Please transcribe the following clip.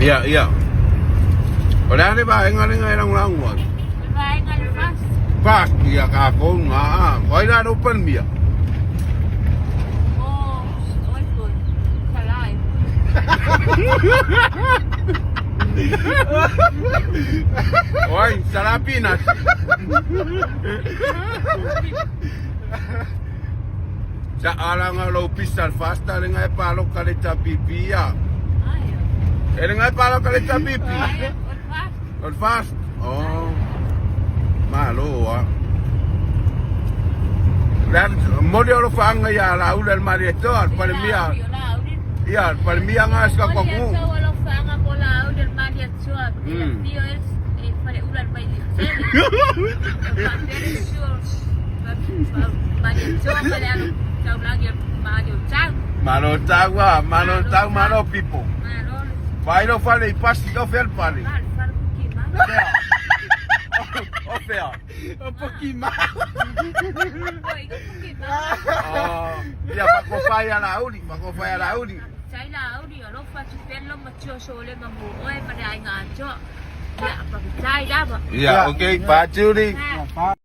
Ia, ia. O le a le vaega lena e lagolago ai? Le vaega le FAST. FAST, ia tatou na. O ai la lou Palemia? O, oi foi. Salai. O ai, Salā Peanut. Sa alaga lou pisa le FAST lena e paloka le HRPP ia. Ai. E lena e paloka le HRPP. Ai, o le FAST. O le FAST. Oh. Malo a. Le moli o lo whaanga ia la ula le Malietoa, le Palemia. Ia, le Palemia ngā sika kwa ku. Malo tau a, malo tau, malo people. Whai lo whale i pasi, o fea le pale. O fea. O Pokima. Oh, ia whakowhai a la uli, whakowhai a la uli. Ia, okay, bye Judy.